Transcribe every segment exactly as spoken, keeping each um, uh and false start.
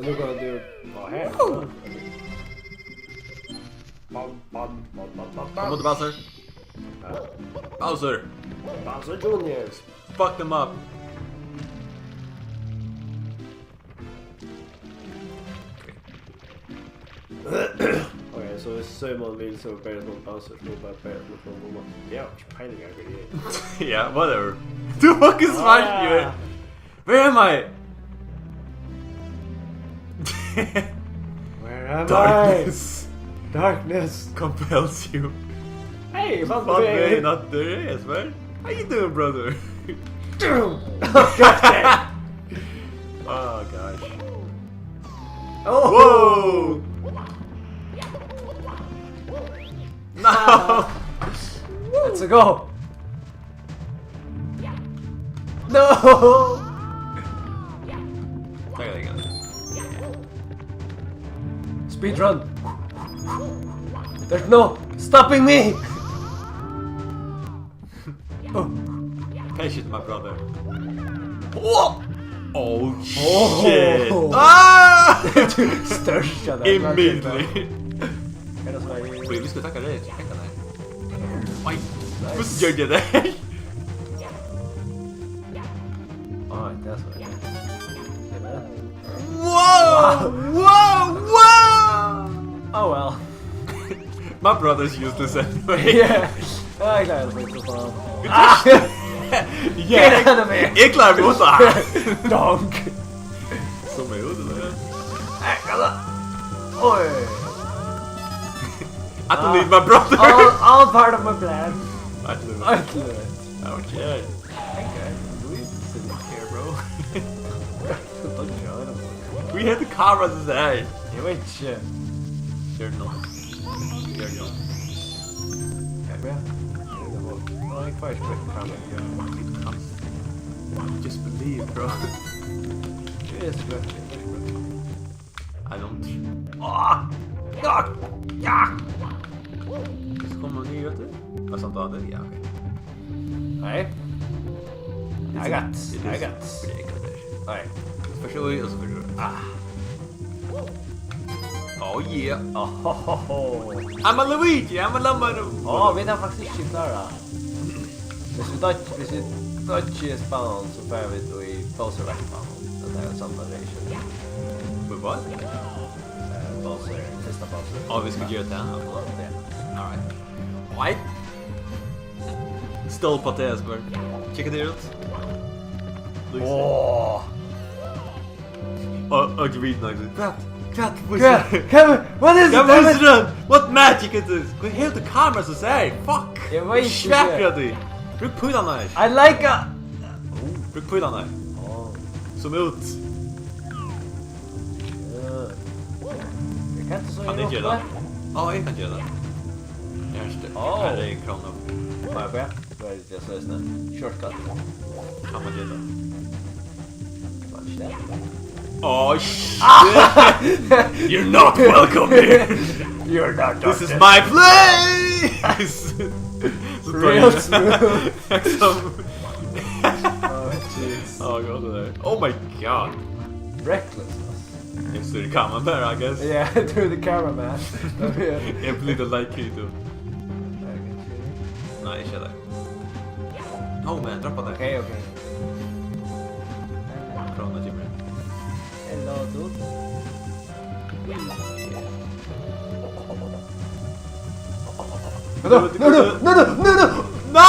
Look at you. Oh, hey. Bam, bam, bam, bam, bam, bam. Come on, Bowser. Bowser. Bowser Juniors. Fuck them up. Okay, so hvis Simon vil, so bare noen Bowser, så bare, bare noen Bowser. Jeg har ikke peiling, jeg vil. Yeah, whatever. Du har ikke svart, jo. Where am I? Where am I? Darkness. Darkness compels you. Hey, Bowser. Not there, yes, man. How you doing, brother? Oh, gosh. Oh! Whoa! No! Let's go! No! Takk, takk. Speedrun! There's no stopping me! Oh. Patient, my brother. Oh! Oh, shit! Oh. Ah! Størsta der. Immediately. Hvat er det som er i... Oj, vi skal takke det. Tenk deg. Oj, hvordan gjør de det? Oj, det er så. Wow! Wow! Wow! Oh well. My brother's useless anyway. Yeah. I got it, like, the bomb. Ah! Yeah. Get out of here! Jeg klarer meg også. Donk. Som er jo det der. Hey, come on. Oi. I don't need my brother. All, all part of my plan. I don't know. I don't know. Okay. Hey, guys, do we sit here, bro? Don't you know, I don't know. We hit the camera today. Jeg vet ikke. You're not. You're not. Ja, bra. Nå, jeg får ikke brukt kamera. Just believe, bro. Yes, bro. I don't. Ah! Ah! Ah! Skal man nye, vet du? Hva sant var det? Ja, ok. Nei. I got, I got. Nei. Først ui, og så først ui. Ah. Oh yeah. Oh, ho, ho, ho. I'm a Luigi, I'm a Lumbaroo. Åh, vi har faktisk ikke klart det. Hvis vi dodge, hvis vi dodge spannene, så får vi det i Bowser vekk på han. Det er jo sånn at det er ikke. Wait, what? Eh, Bowser, siste Bowser. Åh, vi skal gjøre det her. Ja. All right. Oi! Stole på det, Esbjørn. Kikk det ut. Åh! Og, og ikke vite noe. Hva? Hva? Hva? Hva? What is it? Hva er det? What magic is this? Gå helt til kamera, så sier jeg. Fuck! Jeg vet ikke. Svært kreativ. Bruk pulene her. I like a... Bruk pulene her. Åh. Zoom ut. Ja. Jeg kan ikke så... Kan jeg gjøre det? Å, jeg kan gjøre det. Jeg har ikke... Åh. Her er en krone. Hva er det? Hva er det, jeg sier sånn? Shortcut. Kan man gjøre det? Hva er det? Åh, shit! You're not welcome here! You're not... This is my place! Så tar jeg... Real smooth. Liksom. Åh, jeez. Åh, godt det der. Oh my god. Reckless, ass. Jeg styrer kameraet der, I guess. Yeah, do the cameraman. Jeg blir the light key, du. Nei, ikke det. Oh man, dropp det. Ok, ok. Krona kommer. Hello, dude. No, no, no, no, no, no, no, no! No!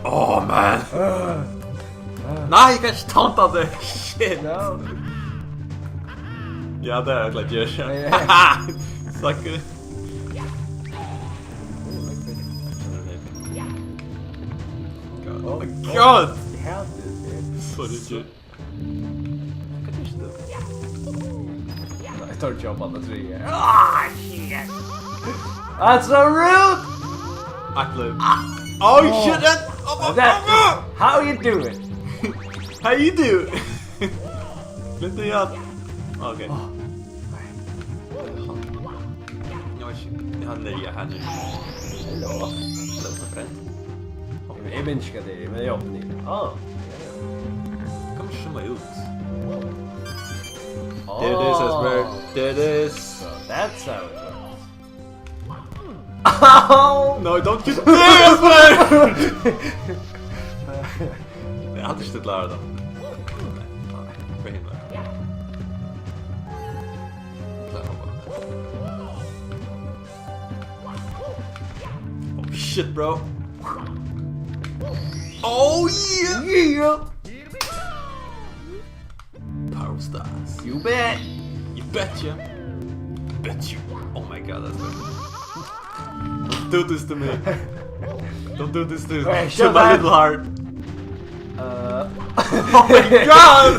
Oh man. Nei, jeg kan ikke tante det. Shit. No. Ja, det er klart, jeg... Ja, ja. Sucker. God. Oh my god! Sorry, dude. Hva er det? Nei, jeg tør ikke opp alle tre. Ah, shit! That's so rude! Atle. Oh, shit! That, oh, oh, that, oh, oh. How you do it? How you do? Litt igjen. Ok. Åh. Jeg vet ikke. Jeg har nøye her nå. Hello. Hello, my friend. Jeg minsker det, men jeg åpner. Ah. Ja, ja. Kom ikki sum út. There it is, Esbern. There it is. So that's how it works. Oh! No, don't you dare, Esbern! Eg haldi ikki, tú klárar tað. Nei, nei, for himla. Klárar bara. Oh, shit, bro. Oh, yeah! Yeah! Power Stars. You bet! You betcha! Bet you! Oh my god, that's good. Don't do this to me! Don't do this to, hey, to my little heart! Uh. Oh my god!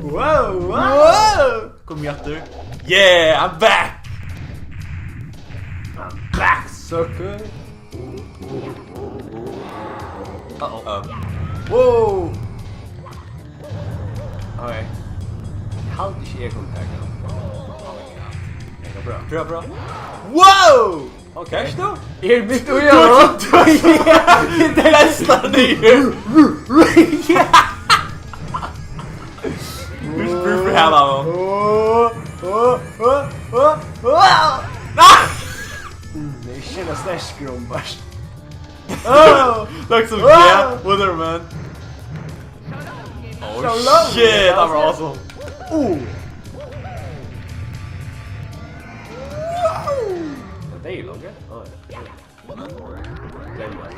Whoa, whoa! Whoa! Kom aftur. Yeah, I'm back! I'm back, sucker! Uh-oh. Um. Whoa! Okay. Eg haldi ikki, eg kom taka hann. Tað er bra. Bra, bra. Wow! Okay. Ert tú? Eg eri mitt í honum. Lesta niður. Brúk fyri hana, man. Åh, åh, åh, åh, åh. Ah! Mm, tað er ikki nakað sterkt skrum, bara. Oh! Like some, yeah, whatever, man. Oh, so long, shit, that was awesome. Ooh. Tað er longur. Oh, ja. Glem tað.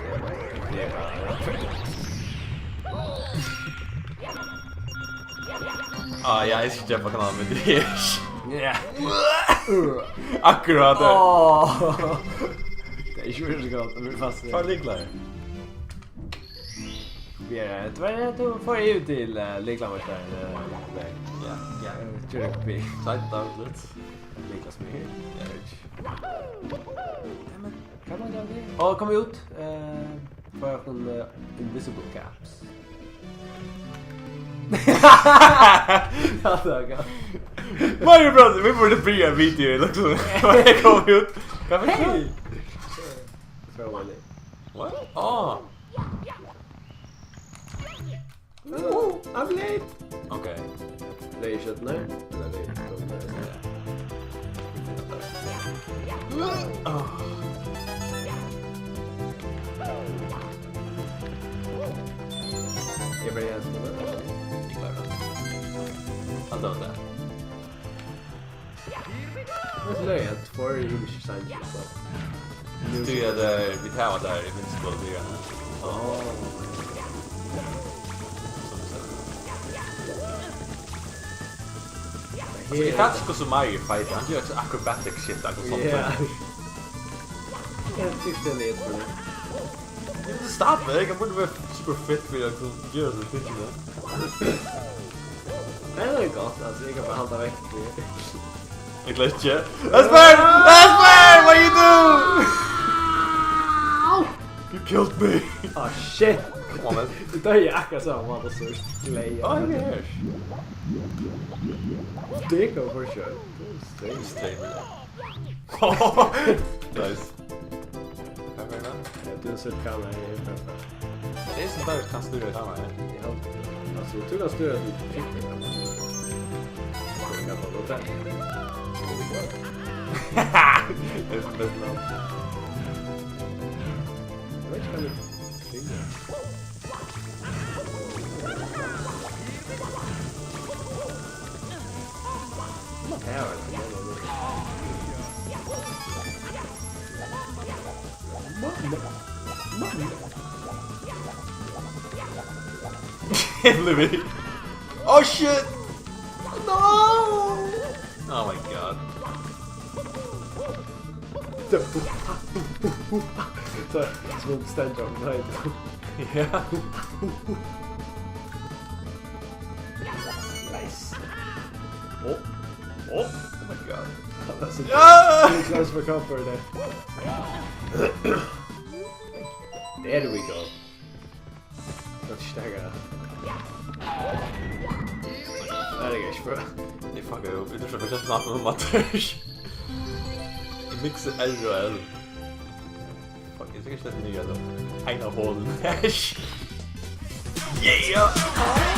Ah, ja, eg skal keypa kanal, men tað er ikki. Ja. Akkurát. Åh. Tað er ikki so gott, tað verður fast. Hvar lyklar? Ja, tú veit, tú fert yvir til, eh, lyklavørðin, eh, ja, ja. Eh, Jerk B. Side down, let's. Lyklasmiður. Ja, ikki. Damn it. Come on, Gabby. Ó, kom út. Eh, fáa okkum, eh, invisible caps. Ja, tað er gott. Mario Bros, vit burdu byrjað video, liksom. Hvat er komið út? Hvat er hey! What? Oh. No, I'm late. Okay. Late shit, no? Ella late, kom, nei. Ja. Ah. Eg byrji at spæla. Eg klári tað. Halt av tað. Tað er løgið, at tveir ymiskir sangir, so. Tí at, eh, vit hava tað í Invincible, tað er. Ó. Sum sagt. Her er tað. Altso, eg hatar hvussu Mario fightar, hann ger so acrobatic shit, akkurát sum. Ja. Eg tykist, hann er. Eg vil stoppa, eg kann bara vera super fit fyri at kunna gera so tingini. Nei, tað er gott, altso, eg kann bara halda vekk. Eg klári ikki. Esbern! Esbern! What you do? You killed me! Oh, shit! Come on, man. Tú doyði akkurát sama máta sum Leia. Oh, here. Tað kom for sure. Same. Nice. Hvat er tað? Ja, tú hevur sett kameraið her framfyri. Tað er sum bara kanst stýra kameraið. Ja. Altso, tú kanst stýra títt kamera. Tú kanst bara lata. Tað er sum best navn. Eg veit ikki hvat eg finni. Livy. Oh shit! No! Oh my god. So, so stendur hann, nei. Ja. Nice. Oh. Oh. Oh my god. That's a, ja! Too close for comfort there. There we go. Tað er sterkari. Nei, tað er ikki bra. Eg fuckaði upp. Eg trúði, eg fekk snart um at eg miksi R og L. Fuck, eg trúgvi ikki, tað er nýtt, ella? Ein av holum. Æsj! Yeah!